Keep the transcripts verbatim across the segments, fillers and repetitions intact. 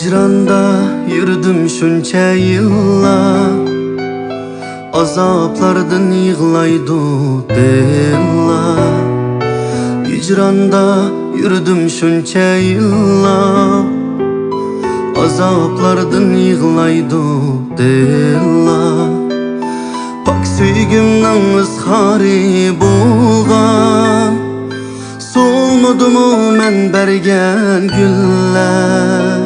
ھىجراندا يۈردۈم شۇنچە يىللار، ئازابلاردىن يىغلايدۇ دىللار. ھىجراندا يۈردۈم شۇنچە يىللار، ئازابلاردىن يىغلايدۇ دىللار. پاك سۆيگۈمنىڭ ئىزھارى بولغان، سولمىدىمۇ مەن بەرگەن گۈللەر؟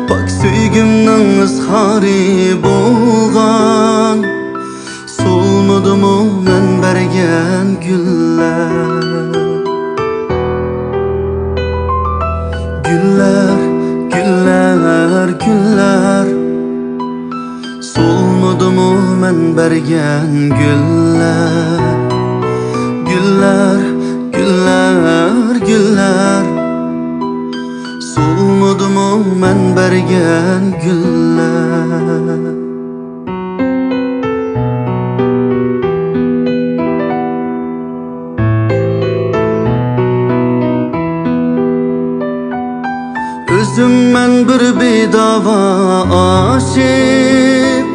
پاك سۆيگۈمنىڭ ئىزھارى بولغان، سولمىدىمۇ مەن بەرگەن گۈللەر؟ گۈللەر، گۈللەر، گۈللەر، سولمىدىمۇ مەن بەرگەن گۈللەر؟ گۈللەر، گۈللەر، گۈللەر، سولمىدىمۇ مەن بەرگەن گۈللەر؟ ئۆزۈم مەن بىر بىداۋا ئاشىق،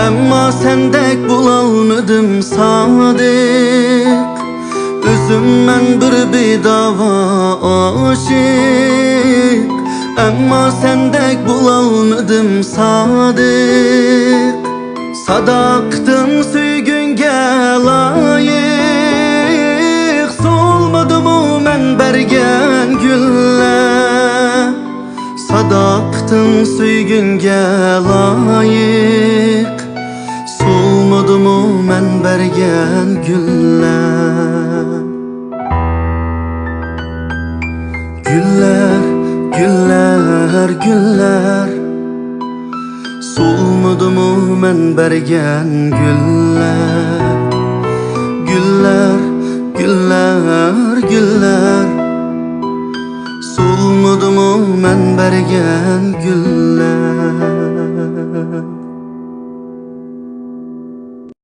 ئەمما سەندەك بولالمىدىم سادىق. ئۆزۈم مەن بىر بىداۋا ئاشىق، ئەمما سەندەك بولالمىدىم سادىق. ساداقىتىڭ سۆيگۈڭگە لايىق، سولمىدىمۇ مەن بەرگەن گۈللەر؟ ساداقىتىڭ سۆيگۈڭگە لايىق، سولمىدىمۇ مەن بەرگەن گۈللەر؟ گۈللەر، گۈللەر، گۈللەر، سولمىدىمۇ مەن بەرگەن گۈللەر؟ گۈللەر، گۈللەر، گۈللەر، سولمىدىمۇ مەن بەرگەن گۈللەر؟